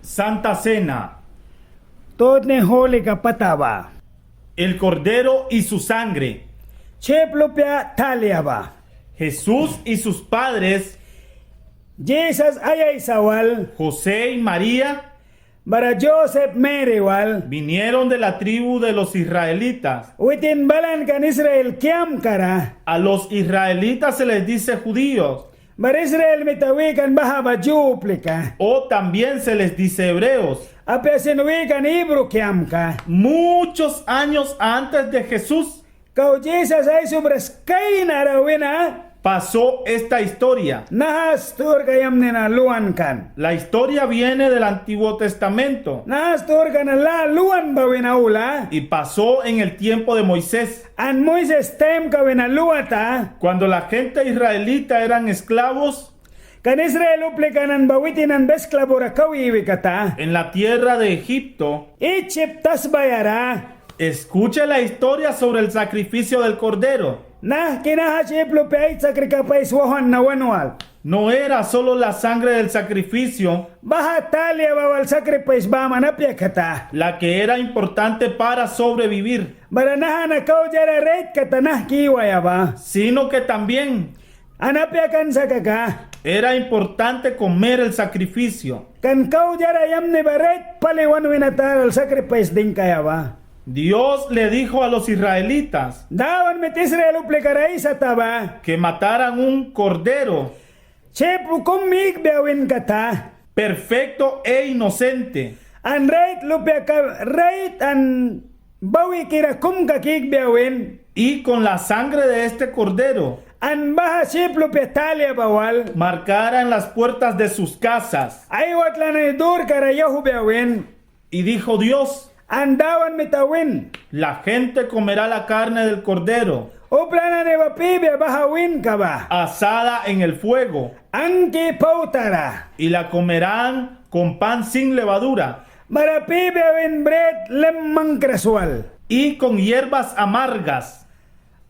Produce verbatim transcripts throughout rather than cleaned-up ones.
Santa Cena. Tutni hulika pata ba. El Cordero y su sangre. Syip lupia talia ba. Jesús y sus padres. Jisas ai aisa wal. José y María. Bara Josep Meri wal. Vinieron de la tribu de los israelitas. Witin balan kan Israel kiamkara. A los israelitas se les dice judíos. Bara Israel mita wi kan baha ba Ju uplika. O también se les dice hebreos. Apia sin wi kan Hibru kiamka. Muchos años antes de Jesús. Kau Jisas aisubras kainara wina. Pasó esta historia. Naha sturka yamni na luan kan. La historia viene del Antiguo Testamento. Naha sturka na lâ luan ba wina aula. Y pasó en el tiempo de Moisés. An Moises taimka wina luata. Cuando la gente israelita eran esclavos. Kan Israel uplika nani ba witin nani ba esclavora kau iwi kata. En la tierra de Egipto. Ijipt tasbayara. Escucha la historia sobre el sacrificio del cordero. Nahki naha syip lupia ai sakripais wauhwan na wan wal. No era solo la sangre del sacrificio. Baha talia ba wal sakripais baman apia kata. La que era importante para sobrevivir. Bara naha na kau diara rait kata nahki iwaia ba. Sino que también. An apia kan sa kaka. Era importante comer el sacrificio. Kan kau diara yamni ba rait pali wan wina tara wal sakripais dingkaia ba. Dios le dijo a los israelitas. Dawan mita Israel uplikara aisata ba. Que mataran un cordero. Syip kum ikbia win kata. Perfecto e inocente. An rait lupia ka, rait an bawikira kum kaikbia win. Y con la sangre de este cordero. An baha syip lupia talia ba wal. Marcaran las puertas de sus casas. Ai watla nani durkara yauhbia win. Y dijo Dios. An Dawan mita win. La gente comerá la carne del cordero. Upla nani ba pibia baha winka ba. Asada en el fuego. Anki pautara. Y la comerán con pan sin levadura. Bara pibia win brit lim mangkras wal. Y con hierbas amargas.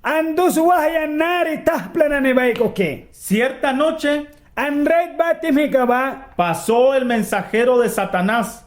An dus wahya nari tahpla nani ba aikuki. Cierta noche. An rait ba tihmika ba. Pasó el mensajero de Satanás.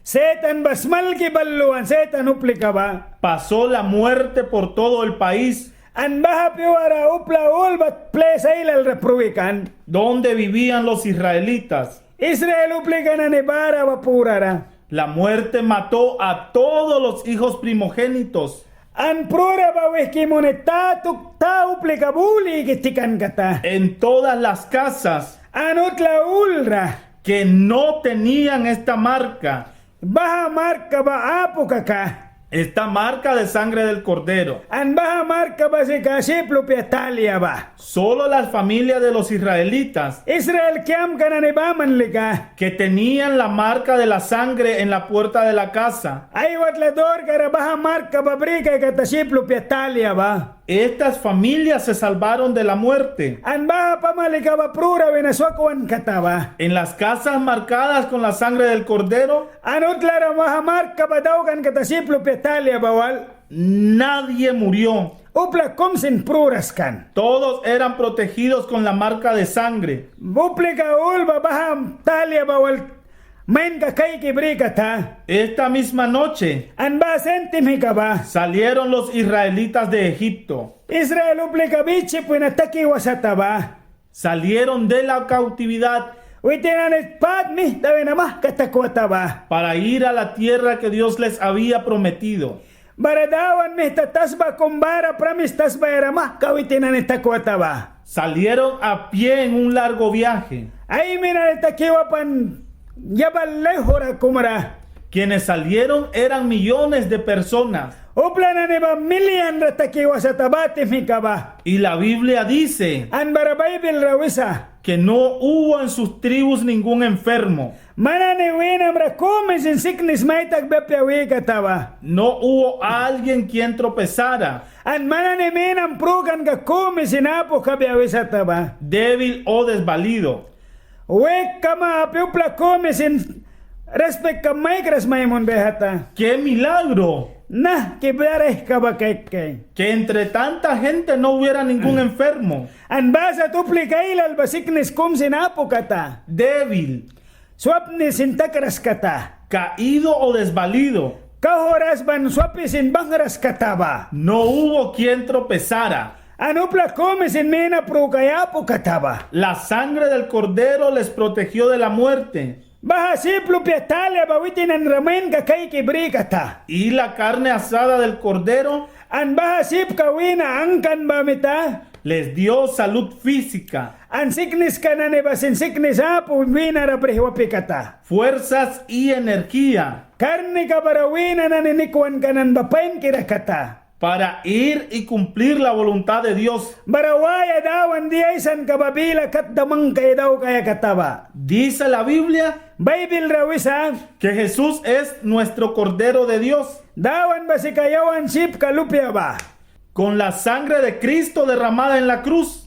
Setan ba smalki bal luan Setan uplika ba. Pasó la muerte por todo el país. An baha pyuara upla ul ba plis ailal ra prui kan. Donde vivían los israelitas. Israel uplika nani bara ba purara. La muerte mató a todos los hijos primogénitos. An prura ba wihki muni ta tuk, ta uplika ba ul iki tikan kata. En todas las casas. An utla ul ra. Que no tenían esta marca. Baha marka ba apu kaka. Esta marca de sangre del cordero. An baha marka ba sika syip lupia talia ba. Solo las familias de los israelitas. Israel kiamka nani baman lika. Que tenían la marca de la sangre en la puerta de la casa. Ai watla durkara baha marka ba bri kaia kata syip lupia talia ba. Estas familias se salvaron de la muerte. An baha pamalika ba prura wina swakwan kata ba. En las casas marcadas con la sangre del cordero. An utlara baha marka ba daukan kata syip lupia talia ba wal. Nadie murió. Upla kum sin pruras kan. Todos eran protegidos con la marca de sangre. Uplika ul ba baha talia ba wal mainka kaiki bri kata. Esta misma noche. An baha sin tihmika ba. Salieron los israelitas de Egipto. Israel uplika ba Ijipt wina taki wasata ba. Salieron de la cautividad. Witin nani pât mihta wina mahka takwata ba. Para ir a la tierra que Dios les había prometido. Bara Dawan mihta tasba kum bara pramis tasbaia ra mahka witin nani takwata ba. Salieron a pie en un largo viaje. Ai mi nani taki wapan yabal laihura kum ra. Quienes salieron eran millones de personas. Upla nani ba milian ra taki wasata ba tihmika ba. Y la Biblia dice. An bara Baibil ra wisa. Que no hubo en sus tribus ningún enfermo. Man nani wînam ra kumi sin siknis mai takbia apia wi kata ba. No hubo alguien quien tropezara. An man nani minam prukanka kumi sin apu kabia wisata ba. Débil o desvalido. Wik kama api upla kumi sin rispikka maikras mai munbia kata. ¡Qué milagro! Nahki biarihka ba kaikaia. Que entre tanta gente no hubiera ningún enfermo. An baha sat uplika ailal ba siknis kum sin apu kata. Débil. swapni sin takras kata. Caído o desvalido. Kauhwras ban swapi sin banghwras kata ba. No hubo quien tropezara. An upla kumi sin mina prukaia apu kata ba. La sangre del Cordero les protegió de la muerte. Baha sip lupia talia ba witin nani ra mainka kaiki bri kata. Y la carne asada del Cordero. An baha sipka wîna angkan ba mita. Les dio salud física. An sikniska nani ba sin siknis apu wîna ra brih wapi kata. Fuerzas y energía. Karnika bara wîna nani nikwanka nani ba painkira kata. Para ir y cumplir la voluntad de Dios. Bara waia Dawan dia aisanka ba bila kat da mangkaia daukaia kata ba. Dice la Biblia. Baibil ra wisa. Que Jesús es nuestro Cordero de Dios. Dawan ba sika yawan sipka lupia ba. Con la sangre de Cristo derramada en la cruz.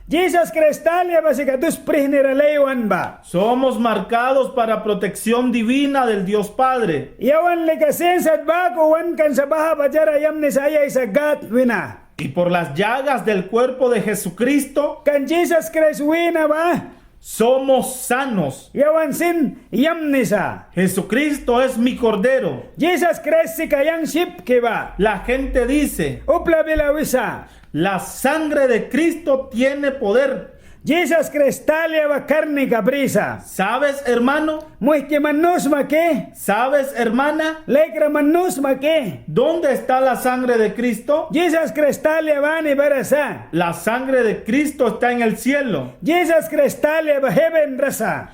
Jisas Kraist talia ba sika dus prihni ra laiwan ba. Somos marcados para protección divina del Dios Padre. Yawan lika sin sat baku wankan sa baha ba diara yamni sa ai aisa Gâd wina. Y por las llagas del cuerpo de Jesucristo. Kan Jisas Kraist wîna ba. Somos sanos. Yawan sin yamni sa. Jesucristo es mi cordero. Jisas Kraist sika yang sipki ba. La gente dice. Upla bila wisa. La sangre de Cristo tiene poder. Jisas Kraist talia ba karnika brisa. ¿Sabes, hermano? Muihki man, nu sma ki? ¿Sabes, hermana? Laikra man, nu sma ki? ¿Dónde está la sangre de Cristo? Jisas Kraist talia ba ani bara sa. La sangre de Cristo está en el cielo. Jisas Kraist talia ba heven ra sa.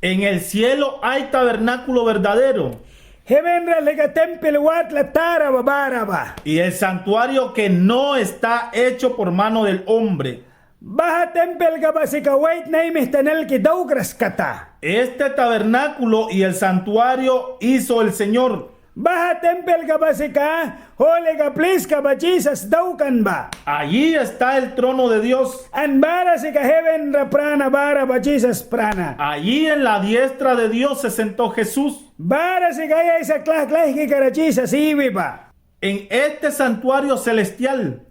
En el cielo hay tabernáculo verdadero. Heven ra lika tempel watla tara ba bara ba. Y el santuario que no está hecho por mano del hombre. Baha tempelka ba sika waitna ai mihta nalki daukras kata. Este tabernáculo y el santuario hizo el Señor. Baha tempelka ba sika, holika pliska ba Jisas daukan ba. Allí está el trono de Dios. An bara sika heven ra prana bara ba Jisas prana. Allí en la diestra de Dios se sentó Jesús. Bara sika ai aisa klahka aihkika ra Jisas iwi ba. En este santuario celestial.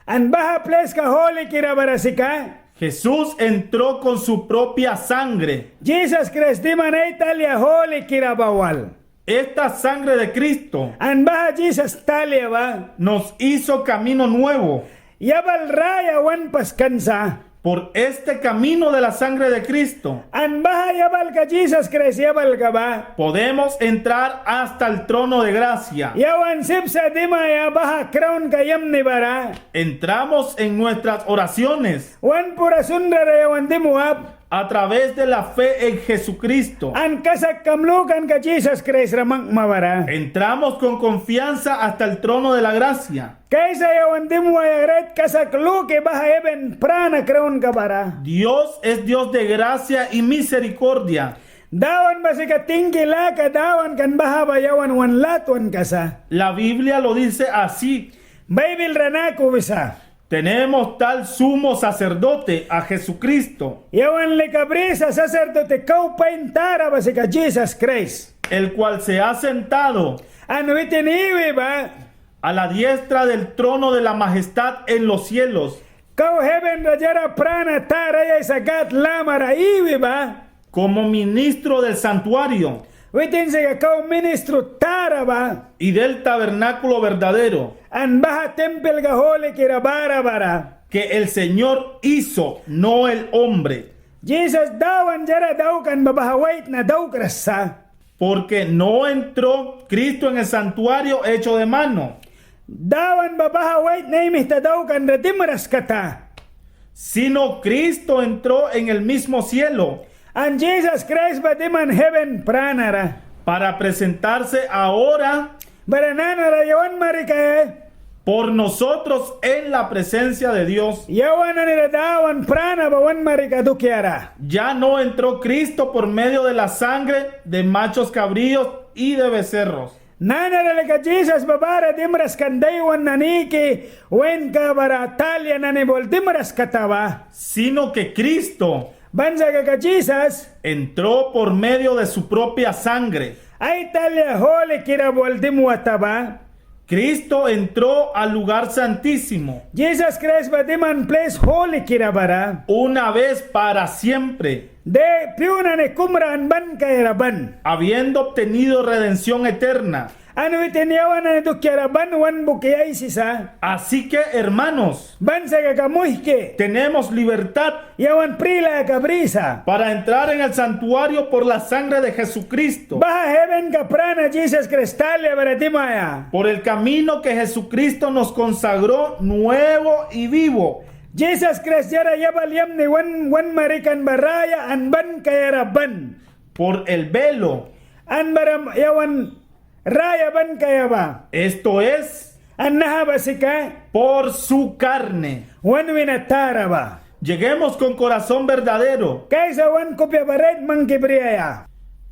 An baha pliska holikira bara sika. Jesús entró con su propia sangre. Jisas Kraist diman ai talia holikira ba wal. Esta sangre de Cristo. An baha Jisas talia ba. Nos hizo camino nuevo. Yabal raya wan paskan sa. Por este camino de la sangre de Cristo. An baha yabalka Jisas Kraist yabalka ba. Podemos entrar hasta el trono de gracia. Yawan sip sa dimaia baha kraunka yamni bara. Entramos en nuestras oraciones. Wan pura sunra ra yawan dimuap. A través de la fe en Jesucristo. An kasakkam lukanka Jisas Kraist ra mangkma bara. Entramos con confianza hasta el trono de la gracia. Kaisa yawan dimuaia rait kasak luki baha heven prana kraunka bara. Dios es Dios de gracia y misericordia. Dawan ba sika tingki laka Dawan kan, baha ba yawan wan latwanka sa. La Biblia lo dice así. Baibil ra naku wisa. Tenemos tal sumo sacerdote, a Jesucristo. Yawan lika brisa sacerdote kau pain tara ba sika Jisas Kraist. El cual se ha sentado. An witin iwi ba. A la diestra del trono de la majestad en los cielos. Kau heven ra diara prana tara ai aisa Gâd lamara iwi ba. Como ministro del santuario. Witin sika kau ministru tara ba. Y del tabernáculo verdadero. An baha tempelka holikira bara bara. Que el Señor hizo, no el hombre. Jisas Dawan diara daukan ba, baha waitna daukras sa. Porque no entró Cristo en el santuario hecho de mano. Dawan ba baha waitna ai mihta daukan ra dimras kata. Sino Cristo entró en el mismo cielo. An Jisas Kraist ba diman heven prana ra. Para presentarse ahora. Bara nanara yawan marikaia. Por nosotros en la presencia de Dios. Yawan nani ra Dawan prana ba wan marikaia dukiara. Ya no entró Cristo por medio de la sangre de machos cabríos y de becerros. Nanara lika Jisas ba bara dimras kan daiwan nani ki, wainka bara talia nani ba wal dimras kata ba. Sino que Cristo. Ban sa kaka Jisas. Entró por medio de su propia sangre. Ai talia holikira ba wal dimuata ba. Cristo entró al lugar santísimo. Jisas Kraist ba diman plis holikira bara. Una vez para siempre. De pyu nani kum ra an ban kaiara ban. Habiendo obtenido redención eterna. An witin yawan nani dukiara ban wan buki aisisa. Así que, hermanos, ban sa kaka muihki. Tenemos libertad. Yawan pri laka brisa. Para entrar en el santuario por la sangre de Jesucristo. Baha hebenka prana Jisas Kraist talia bara dimaia. Por el camino que Jesucristo nos consagró nuevo y vivo. Jisas Kraist diara yabal yamni wan, wan marikan ba raya an ban kaiara ban. Por el velo. An bara yawan raya ban kaia ba. Esto es, an naha ba sika, por su carne. Wan wina tara ba. Lleguemos con corazón verdadero. Kaisa wan kupia ba rait mangki briaia.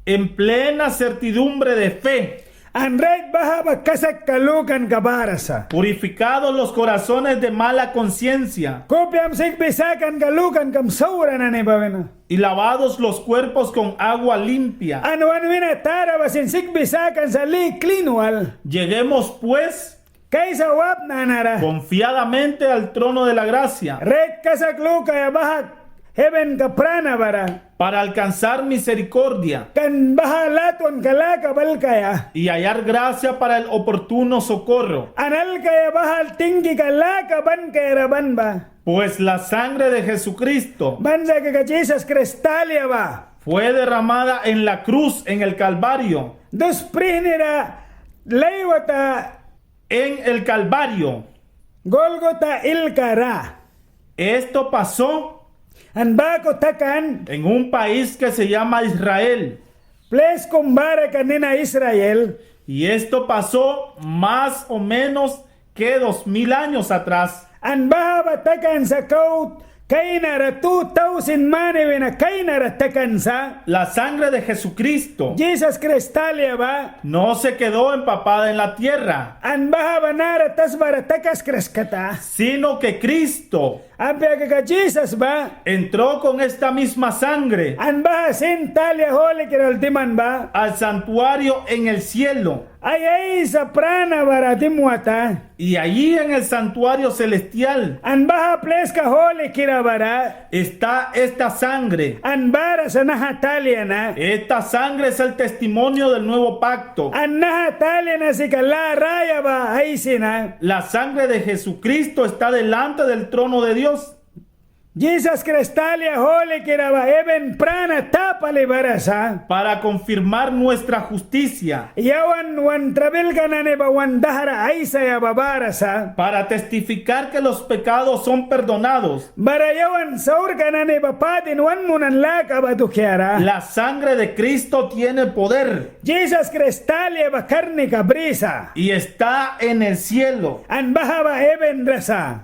En plena certidumbre de fe. An rait baha ba kasakka lukanka bara sa. Purificados los corazones de mala conciencia. Kupiam sikbi sakanka lukankam saura nani ba wina. Y lavados los cuerpos con agua limpia. An wan wina tara ba sin sikbi sakan sa li klin wal. Lleguemos, pues, kaisa wapna nara. Confiadamente al trono de la gracia. Rait kasak lukaia baha hebenka prana bara. Para alcanzar misericordia. Kan baha latwanka laka ba alkaia. Y hallar gracia para el oportuno socorro. An alkaia baha tingkika laka ban kaiara ban ba. Pues la sangre de Jesucristo. Ban sa kaka Jisas Kraist talia ba. Fue derramada en la cruz, en el Calvario. Dus prihni ra laiwata. En el Calvario. Golgota ilka ra. Esto pasó. An baku takan. En un país que se llama Israel. Plis kum bara kan nina Israel. Y esto pasó más o menos que dos mil años atrás. An baha ba takan sa kau kainara tu tausin mani wina kainara takan sa. La sangre de Jesucristo. Jisas Kraist talia ba. No se quedó empapada en la tierra. An baha ba nara tasbara takaskras kata. Sino que Cristo. Apia kaka Jisas ba. Entró con esta misma sangre. An baha sin talia hulikira wal diman ba. Al santuario en el cielo. Ai aisa prana bara dimwata. Y allí en el santuario celestial. An baha pliska hulikira bara. Está esta sangre. An bara sa naha talia na. Esta sangre es el testimonio del nuevo pacto. An naha talia na sika lâ raya ba aisi na. La sangre de Jesucristo está delante del trono de Dios. Jisas Kraist talia hulikira ba heben prana ta pali bara sa. Para confirmar nuestra justicia. Yawan wan trabilka nani ba wan dahra aisaia ba bara sa. Para testificar que los pecados son perdonados. Bara yawan saurka nani ba padin wan munan laka ba dukiara. La sangre de Cristo tiene poder. Jisas Kraist talia ba karnika brisa. Y está en el cielo. An baha ba heben ra sa.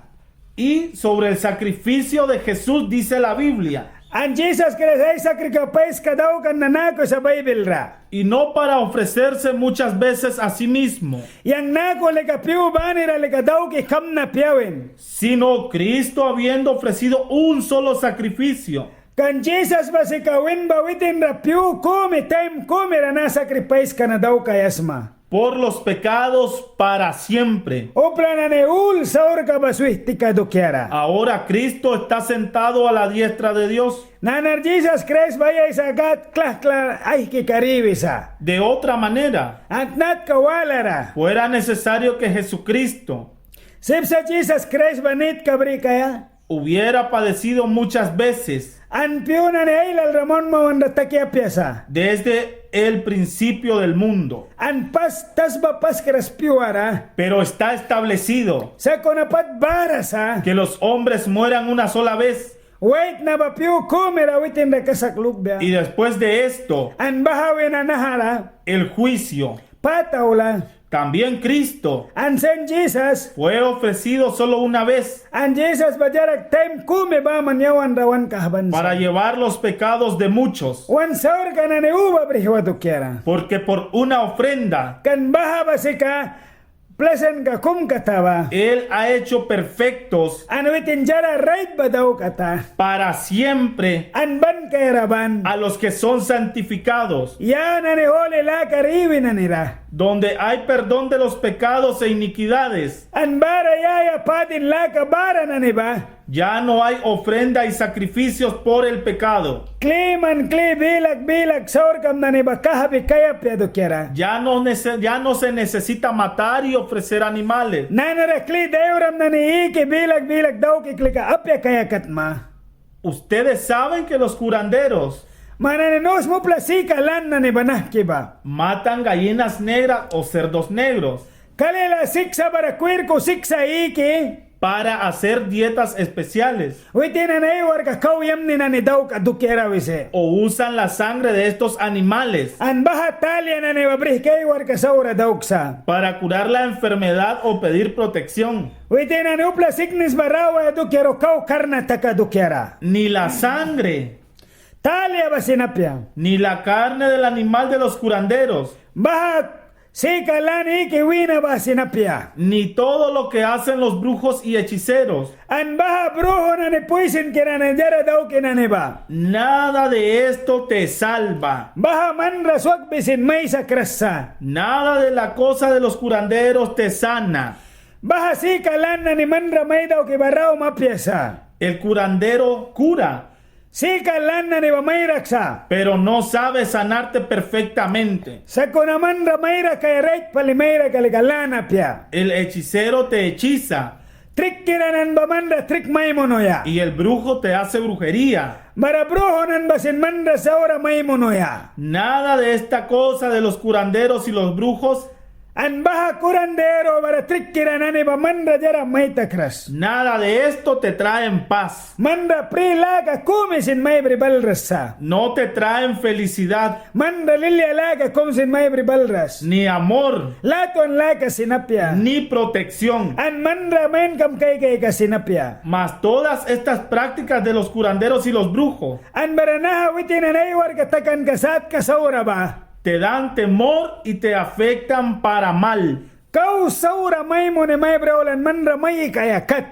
Y sobre el sacrificio de Jesús dice la Biblia. An Jisas Kraist ai sakrifaiska daukan na naku sa Baibil ra. Y no para ofrecerse muchas veces a sí mismo. Yang naku lika pyu banira lika dauki kamna apia win. Sino Cristo habiendo ofrecido un solo sacrificio. Kan Jisas ba sika win ba witin ra pyu kumi taim kumi ra na sakrifaiska na daukaia sma. Por los pecados para siempre. Upla nani ul saurka ba swih tika dukiara. Ahora Cristo está sentado a la diestra de Dios. Nanara Jisas Kraist ba ai aisa Gad klahkla aihkika ra iwisa. De otra manera, an tnatka walara, fuera necesario que Jesucristo, sip sa Jisas Kraist ba nitka brikaia, hubiera padecido muchas veces. An pyu nani ailal ra man mawanra taki apia sa. Desde el principio del mundo. An pas, tasba paskras pyua ra. Pero está establecido. Sakuna pat bara sa. Que los hombres mueran una sola vez. Waitna ba pyu kumi ra witin ra kasak lukbia. Y después de esto, an baha wina nahara, el juicio. Pat aula. También Cristo, an sin Jisas, fue ofrecido solo una vez, an Jisas ba diara taim kumi baman yawan ra wan kahban sa, para llevar los pecados de muchos. Wan saurka nani uba brihwa dukiara. Porque por una ofrenda, kan baha ba sika plasanka kum kata ba, Él ha hecho perfectos, an witin diara rait ba daukata, para siempre, an ban kaiara ban, a los que son santificados, ya nani huli laka ra iwi nani ra. Donde hay perdón de los pecados e iniquidades. An bara ya ya padin laka bara nani ba. Ya no hay ofrenda y sacrificios por el pecado. Kli man kli bilak bilak saurkam nani ba kahbi kaia apia dukiara. Ya no nece-, ya no se necesita matar y ofrecer animales. Nanara kli daiwram nani iki bilak bilak dauki klika apia kaia kat ma. Ustedes saben que los curanderos Man nani nu sma upla sika lan nani ba nahki ba. Matan gallinas negras o cerdos negros. Kali lâ siksa bara kwirku siksa iki. Para hacer dietas especiales. Witin nani ai warkka kau yamni nani daukaia dukiara wisi. O usan la sangre de estos animales. An baha talia nani ba brihki ai warkka saura dauksa. Para curar la enfermedad o pedir protección. Witin nani upla siknis ba rawaia dukiara o kau karna takaia dukiara. Ni la sangre. Talia ba sin apia. Ni la carne del animal de los curanderos. Baha sika lan iki wîna ba sin apia. Ni todo lo que hacen los brujos y hechiceros. An baha brujo nani, puisinkira nani, diara dauki nani ba. Nada de esto te salva. Baha manra swakbi sin mai sakras sa. Nada de la cosa de los curanderos te sana. Baha sika lan nani manra mai dauki ba rauma apia sa. El curandero cura. Sika lan nani ba mai raksa. Pero no sabe sanarte perfectamente. Sakuna manra mai rakaia rait pali mai rakaia lika lan apia. El hechicero te hechiza. Trikkira nani ba manra trik mai munuya. Y el brujo te hace brujería. Bara brujo nani ba sin manra saura mai munuya. Nada de esta cosa de los curanderos y los brujos An baha curandero bara trikkira nani ba manra diara mai takras. Nada de esto te traen paz. Manra pri laka kumi sin mai bri balras sa. No te traen felicidad. Manra lilia laka kum sin mai bri balras. Ni amor. Latwan laka sin apia. Ni protección. An manra mainkam kaikaika sin apia. Mas todas estas prácticas de los curanderos y los brujos. An bara naha witin nani ai warkka takanka satka saura ba. Te dan temor y te afectan para mal. Kau saura mai muni mai bri aula an manra mai ikaia kat.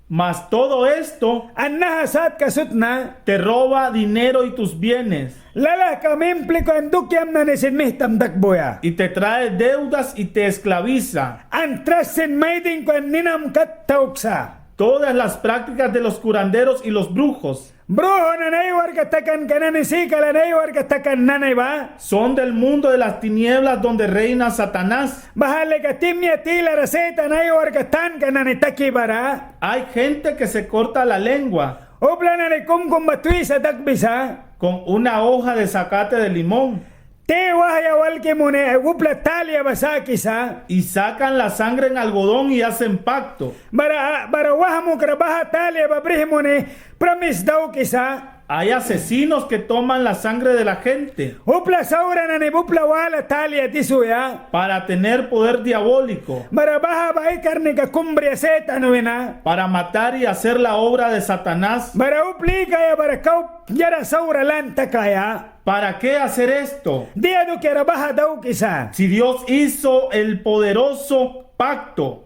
Mas todo esto. An naha satka sut na. Te roba dinero y tus bienes. Lalahkam implika an dukiam nani sin mihtam dakbuya. Y te trae deudas y te esclaviza. An tras sin mai dingkwan ninam kat tauksa. Todas las prácticas de los curanderos y los brujos. Brujo nani ai warkka takanka nani, sika lan ai warkka takan nani ba. Son del mundo de las tinieblas donde reina Satanás. Baha lika timya tilara Setan ai warkka tanka nani taki bara. Hay gente que se corta la lengua. Upla nani kumkum ba twisa dakbisa. Con una hoja de zacate de limón. Ti wahya walki muni upla talia ba sakisa. Y sacan la sangre en algodón y hacen pacto. Bara, bara wahmukra baha talia ba brih muni pramis daukisa. Hay asesinos que toman la sangre de la gente. Upla saura nani ba upla wala talia disuya. Para tener poder diabólico. Bara baha ba ai karnika kum bria Setan wina. Para matar y hacer la obra de Satanás. Bara uplikaia bara kau diara saura lan takaia. ¿Para qué hacer esto? Dia dukiara baha daukisa. Si Dios hizo el poderoso pacto.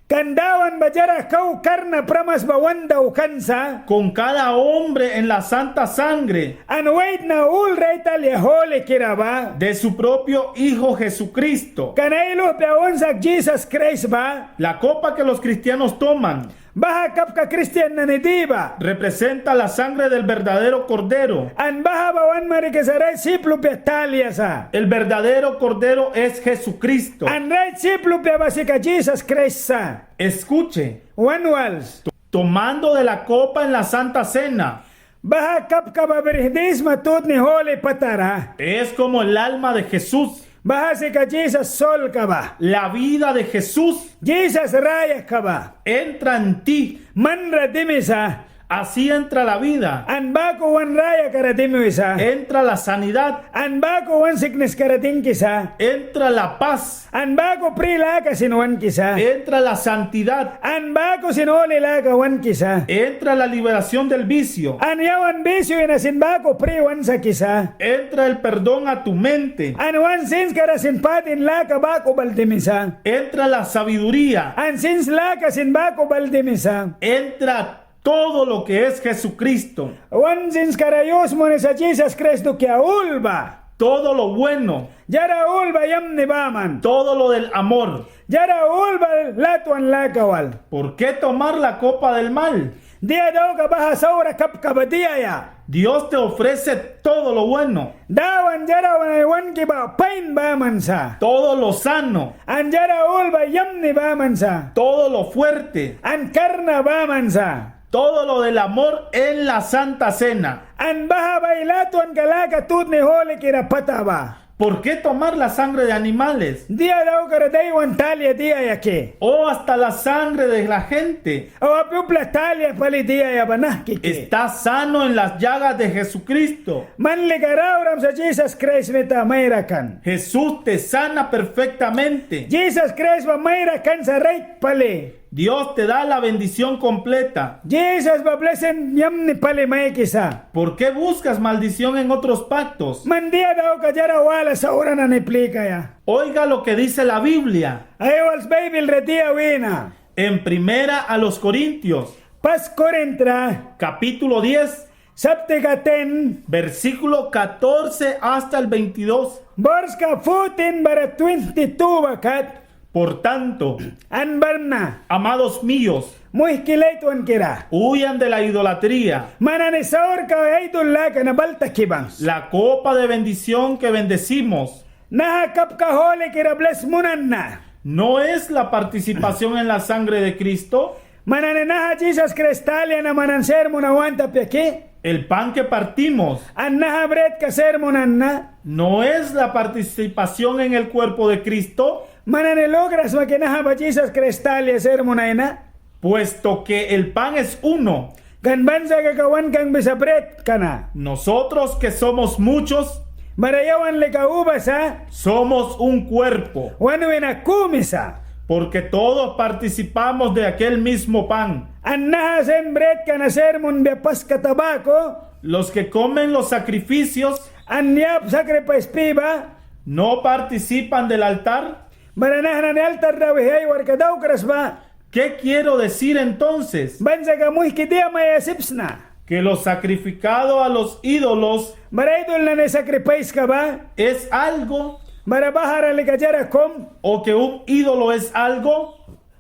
Kan Dawan ba diara kau karna pramis ba wan daukan sa. Con cada hombre en la santa sangre. An waitna ul ra ai talia hulikira ba. De su propio Hijo Jesucristo. Kan ai luhpia wan sak Jisas Kraist ba. La copa que los cristianos toman. Baha kapka kristian nani di ba. Representa la sangre del verdadero Cordero. An baha ba wan marikisa rait sip lupia talia sa. El verdadero Cordero es Jesucristo. An rait sip lupia ba sika Jisas Kraist sa. Escuche. Wan wals. To-, tomando de la copa en la Santa Cena. Baha kapka ba brih disma tutni huli patara. Es como el alma de Jesús. Baha sika Jisas sulka ba. La vida de Jesús. Jisas rayaka ba. Entra en ti. Man ra dimisa. Así entra la vida. An baku wan rayaka ra dimisa. Entra la sanidad. An baku wan sikniska ra dingkisa. Entra la paz. An baku pri laka sin wankisa. Entra la santidad. An baku sin huli laka wankisa. Entra la liberación del vicio. An yawan bisio wina sin baku pri wan sakisa. Entra el perdón a tu mente. An wan sinskara sin padin laka baku bal dimisa. Entra la sabiduría. An sins laka sin baku bal dimisa. Entra todo lo que es Jesucristo. Wan sinskara yus munisa Jisas Kraist dukia ul ba. Todo lo bueno. Diara ul ba yamni baman. Todo lo del amor. Diara ul ba latwan laka wal. ¿Por qué tomar la copa del mal? Dia dauka baha saura kapka ba diaia. Dios te ofrece todo lo bueno. Dawan diara wan, wanki ba pain baman sa. Todo lo sano. An diara ul ba yamni baman sa. Todo lo fuerte. An karna baman sa. Todo lo del amor en la Santa Cena. An baha ba ai latwanka laka tutni hulikira pata ba. ¿Por qué tomar la sangre de animales? Dia daukara daiwan talia diaia ki. O hasta la sangre de la gente. Au apia upla talia pali diaia ba nahki ki. Está sano en las llagas de Jesucristo. Man lika rauram sa Jisas Kraist mita mairin kan. Jesús te sana perfectamente. Jisas Kraist ba mairin kan sa rait pali. Dios te da la bendición completa. Jisas ba blisin yamni pali maikisa. ¿Por qué buscas maldición en otros pactos? Man dia dauka diara wala saura nani plikaia. Oiga lo que dice la Biblia. Ai wals Baibil ra dia wina. En primera a los Corintios. Pas Korint ra. Capítulo diez. Saptika ten. Versículo catorce hasta el veintidós. Borska fourteen bara twenty-two ba kat. Por tanto, an bamna, amados míos, muihki latwankira, huyan de la idolatría. Man nani saurka aidul laka na bal taki bangs. La copa de bendición que bendecimos. Naha kapka hulikira blis munan na. ¿No es la participación en la sangre de Cristo? Man nani naha Jisas Kraist talia na man nani sir munan want apia ki. El pan que partimos. An naha britka sir munan na. ¿No es la participación en el cuerpo de Cristo? Man nani lukras sma ki naha ba Jisas Kraist talia sir munaia na. Puesto que el pan es uno. Kan ban sa kaka wan kangbi sa britka na. Nosotros que somos muchos. Bara yawan lika uba sa. Somos un cuerpo. Wan wina kumi sa. Porque todos participamos de aquel mismo pan. An naha sin britka na sir munbia pas kata baku. Los que comen los sacrificios. An yap sakripais pi ba. No participan del altar. Bara naha nani altar ra wih ai warka daukras ba. ¿Qué quiero decir entonces? Ban sa kaka muihki dia maia sip sna. Que lo sacrificado a los ídolos. Bara aidul nani sakripaiska ba. Es algo. Bara bahara lika diara kum. O que un ídolo es algo.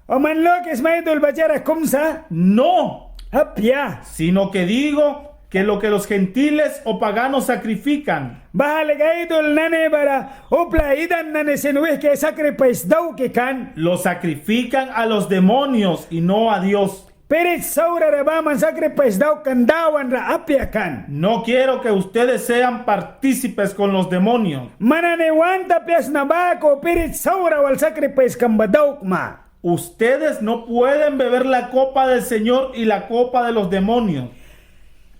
O man lukisma aidul ba diara kum sa. No. Apia. Sino que digo que lo que los gentiles o paganos sacrifican. Baha lika aidul nani bara upla idan nani sin wihki sakripais dauki kan. Lo sacrifican a los demonios y no a Dios. Spirit saura ra baman sakripais daukan, Dawan ra apia kan. No quiero que ustedes sean partícipes con los demonios. Man nani want apia sna baku spirit saura wal sakripaiskam ba daukma. Ustedes no pueden beber la copa del Señor y la copa de los demonios.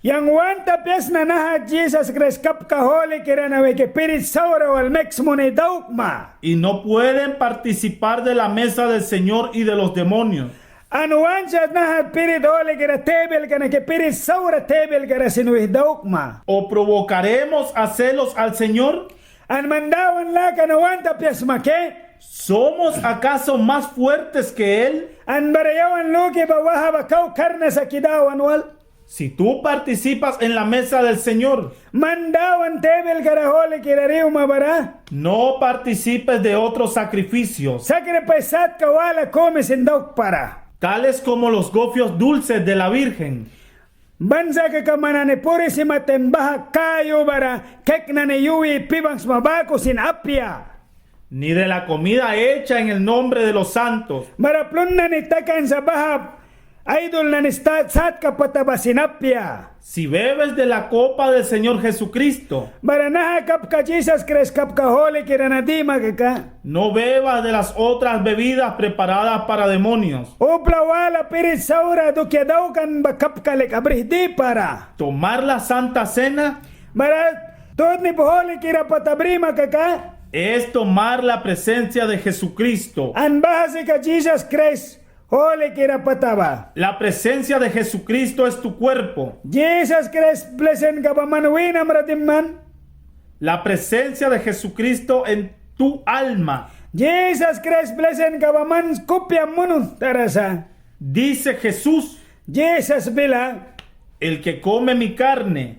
Yang want apia sna naha Jisas Kraist kapka hulikira na wihki spirit saura wal miks muni daukma. Y no pueden participar de la mesa del Señor y de los demonios. An want sa naha spirit hulikira tebilka na ki spirit saura tebilka ra sin wih daukma. O provocaremos a celos al Señor. An man Dawan laka na want apia sma ki. ¿Somos acaso más fuertes que Él? An bara yawan luki ba waha ba kau karna sa ki Dawan wal. Si tú participas en la mesa del Señor, man Dawan tebilka ra hulikira ra iwma bara, no participes de otros sacrificios. Sakripais satka wala kumi sin daukpara. Tales como los gofres dulces de la Virgen. Ban sa kaka man nani purisma taim baha kayu bara kek nani yui pi banghwisma baku sin apia. Ni de la comida hecha en el nombre de los santos. Bara plun nani takan sa baha aidul nani satka pata ba sin apia. Si bebes de la copa del Señor Jesucristo, bara naha kapka Jisas Kraist kapka hulikira na dima kaka, no bebas de las otras bebidas preparadas para demonios. Upla wala spirit saura dukia daukan ba kapka lika brih dipara. Tomar la Santa Cena, bara tutni hulikira pata brima kaka, es tomar la presencia de Jesucristo. An baha sika Jisas Kraist hulikira pata ba. La presencia de Jesucristo es tu cuerpo. Jisas Kraist blisinka ba man winam ra diman. La presencia de Jesucristo en tu alma. Jisas Kraist blisinka ba man kupia munuhtara sa. Dice Jesús, Jisas bila, el que come mi carne,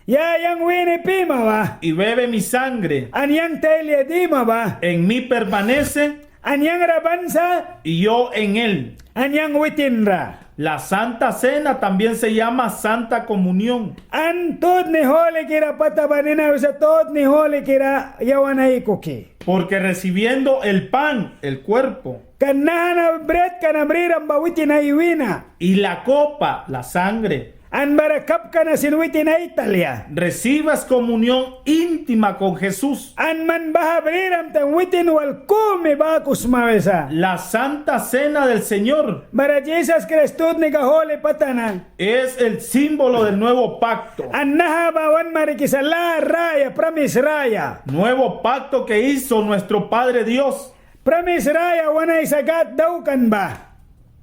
ya yang wini pima ba, y bebe mi sangre, an yang talia dima ba, en mí permanece, an yang ra ban sa, y yo en él, an yang witin ra. La Santa Cena también se llama Santa Comunión. An tutni hulikira pata ba nina wisa tutni hulikira yawan aikuki. Porque recibiendo el pan, el cuerpo. Kan naha na britka na briram ba witin ai wina. Y la copa, la sangre. An bara kapka na sin witin ai talia. Recibas comunión íntima con Jesús. An man baha briram taim witin wal kumi baku sma wisa. La Santa Cena del Señor. Bara Jisas Kraist tutnika huli pata na. Es el símbolo del nuevo pacto. An naha ba wan marikisa lâ raya, pramis raya. Nuevo pacto que hizo nuestro Padre Dios. Pramis raya wan Aisa Gâd daukan ba.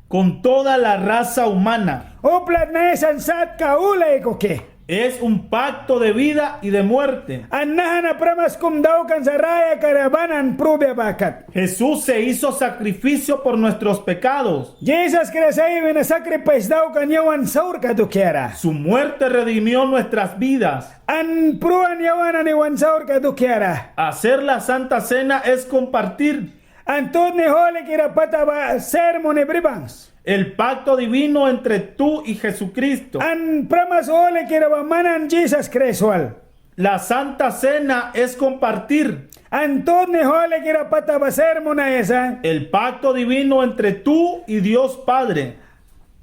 Con toda la raza humana. Upla naisan satka ul aikuki. Es un pacto de vida y de muerte. An naha na pramis kum daukan sa rayaka ra ban an prubia ba kat. Jesús se hizo sacrificio por nuestros pecados. Jisas Kraist ai wina sakripais daukan yawan saurka dukiara. Su muerte redimió nuestras vidas. An pruan yawan nani wan saurka dukiara. Hacer la Santa Cena es compartir. An tutni hulikira pata ba sir muni bri bangs. El pacto divino entre tú y Jesucristo. An pramis hulikira ba man an Jisas Kraist wal. La Santa Cena es compartir. An tutni hulikira pata ba sir munaia sa. El pacto divino entre tú y Dios Padre.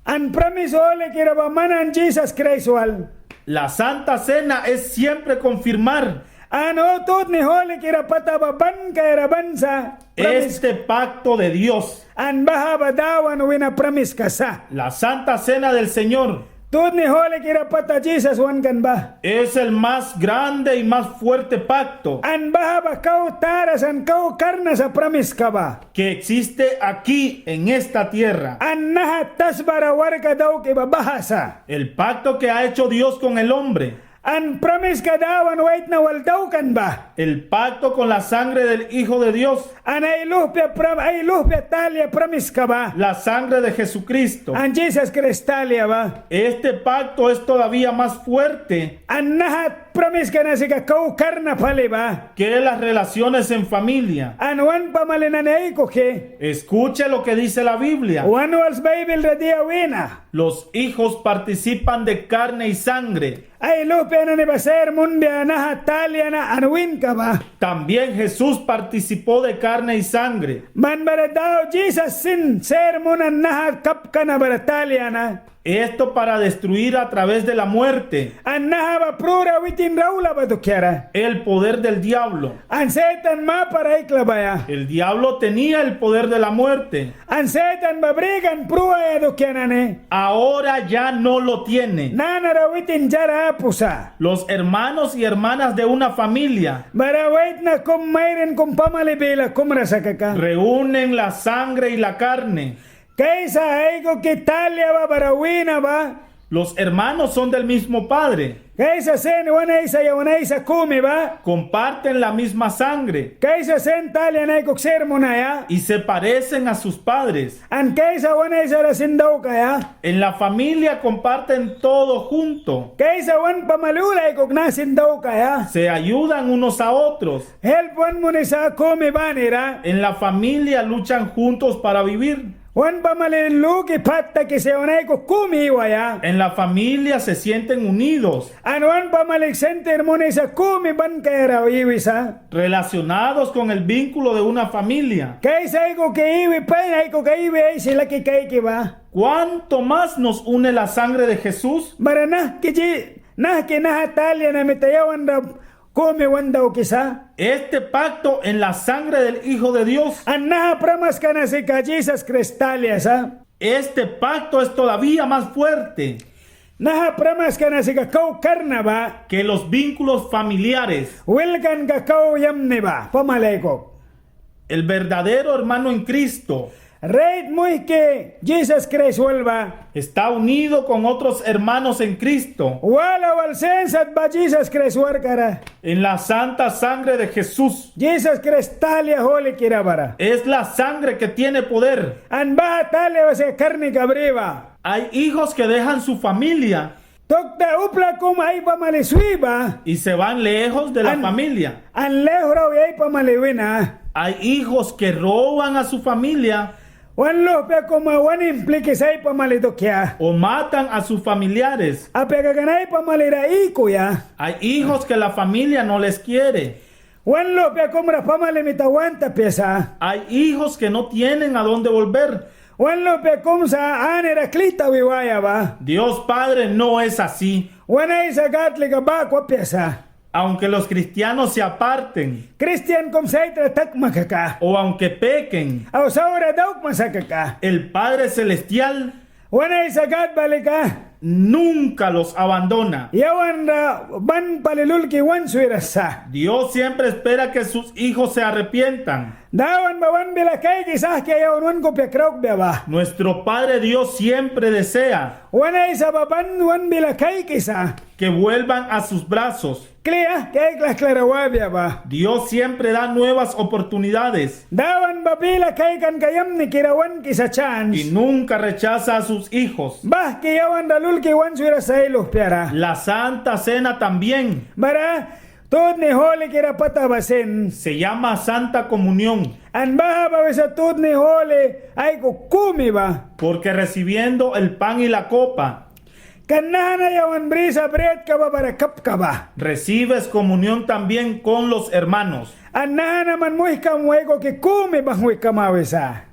An pramis hulikira ba man an Jisas Kraist wal. La Santa Cena es siempre confirmar. An tutni hulikira pata ba ban kaiara ban sa. Pramis. Este pacto de Dios. An baha ba Dawan wina pramiska sa. La Santa Cena del Señor. Tutni hulikira pata Jisas wankan ba. Es el más grande y más fuerte pacto. An baha ba kau tara sa an kau karna sa pramiska ba. Que existe aquí en esta tierra. An naha tasbara warka dauki ba baha sa. El pacto que ha hecho Dios con el hombre. An pramiska Dawan waitna wal daukan ba. El pacto con la sangre del Hijo de Dios. An ai luhpia pram-, ai luhpia talia pramiska ba. La sangre de Jesucristo. An Jisas Kraist talia ba. Este pacto es todavía más fuerte. An naha pramiska na sika kau karna pali ba. Que las relaciones en familia. An wan pamali nani aikuki. Escuche lo que dice la Biblia. Wan wals Baibil ra dia wina. Los hijos participan de carne y sangre. Ai luhpia nani ba sir munbia naha talia na an winka ba. También Jesús participó de carne y sangre. Man bara Dawan Jisas sin sir munan naha kapka na bara talia na. Esto para destruir a través de la muerte. An naha ba prura witin ra aula ba dukiara. El poder del diablo. An Setan mapara aiklabaia. El diablo tenía el poder de la muerte. An Setan ba brikan pruaia dukia nani. Ahora ya no lo tiene. Nanara witin diara apu sa. Los hermanos y hermanas de una familia. Bara waitna kum mairin kum pamali bila kum ra sa kaka. Reúnen la sangre y la carne. Kaisa aikuki talia ba bara wina ba. Los hermanos son del mismo padre. Kaisa sin wan Aisa ya wan Aisa kumi ba. Comparten la misma sangre. Kaisa sin talia na aikuki sir munaia. Y se parecen a sus padres. An kaisa wan Aisa ra sin daukaia. En la familia comparten todo junto. Kaisa wan pamali ul aikuki na sin daukaia. Se ayudan unos a otros. Help wan munisa kumi banira. En la familia luchan juntos para vivir. Wan pamali luki pat takisa wan aikuki kumi iwaia. En la familia se sienten unidos. An wan pamali sentir munisa kumi ban kaiara iwisa. Relacionados con el vínculo de una familia. Kaisa aikuki iwi pain aikuki iwi aisi laki kaiki ba. ¿Cuánto más nos une la sangre de Jesús? Bara nahki ji-, nahki naha talia na mita yawan ra kumi wan daukisa. Este pacto en la sangre del Hijo de Dios. An naha pramiska na sika Jisas Kraist talia sa. Este pacto es todavía más fuerte. Naha pramiska na sika kau karna ba. Que los vínculos familiares. Wilkanka kau yamni ba, pamali aikuki. El verdadero hermano en Cristo. Rait muihki Jisas Kraist wal ba. Está unido con otros hermanos en Cristo. Wala wal sin sat ba Jisas Kraist warkka ra. En la santa sangre de Jesús. Jisas Kraist talia hulikira bara. Es la sangre que tiene poder. An baha talia ba sin karnika bri ba. Hay hijos que dejan su familia. Tukta upla kum ai pamali swi ba. Y se van lejos de la familia. An laihura wi ai pamali wina. Hay hijos que roban a su familia. Wan luhpia kum wan implikisa ai pamali dukia. O matan a sus familiares. Apia kaka na ai pamali ra ikuya. Hay hijos que la familia no les quiere. Wan luhpia kum ra pamali mita want apia sa. Hay hijos que no tienen a dónde volver. Wan luhpia kum sa anira kli tawi waia ba. Dios Padre no es así. Wan Aisa Gad lika baku apia sa. Aunque los cristianos se aparten. Kristian kum saitra takma kaka. O aunque pequen. Au saura daukma sa kaka. El Padre Celestial. Wan Aisa Gad ba lika. Nunca los abandona. Yawan ra ban pali lulki wan swiras sa. Dios siempre espera que sus hijos se arrepientan. Dawan ba wan bila kaikisa ahkia yawan wan kupia kraukbia ba. Nuestro Padre Dios siempre desea. Wan Aisa ba ban wan bila kaikisa. Que vuelvan a sus brazos. Kli ahkia aiklahkla ra wabia ba. Dios siempre da nuevas oportunidades. Dawan ba bila kaikanka yamnikira wankisa sans. Y nunca rechaza a sus hijos. Bahki yawan ra lulki wan swiras sa ai luhpia ra. La Santa Cena también. Bara tutni hulikira pata ba sin. Se llama Santa Comunión. An baha ba wisa tutni huli aikuki kumi ba. Porque recibiendo el pan y la copa. Kan naha na yawan brisa britka ba bara kapka ba. Recibes comunión también con los hermanos. An naha na man muihkam aikuki kumi banghwi kama wisa.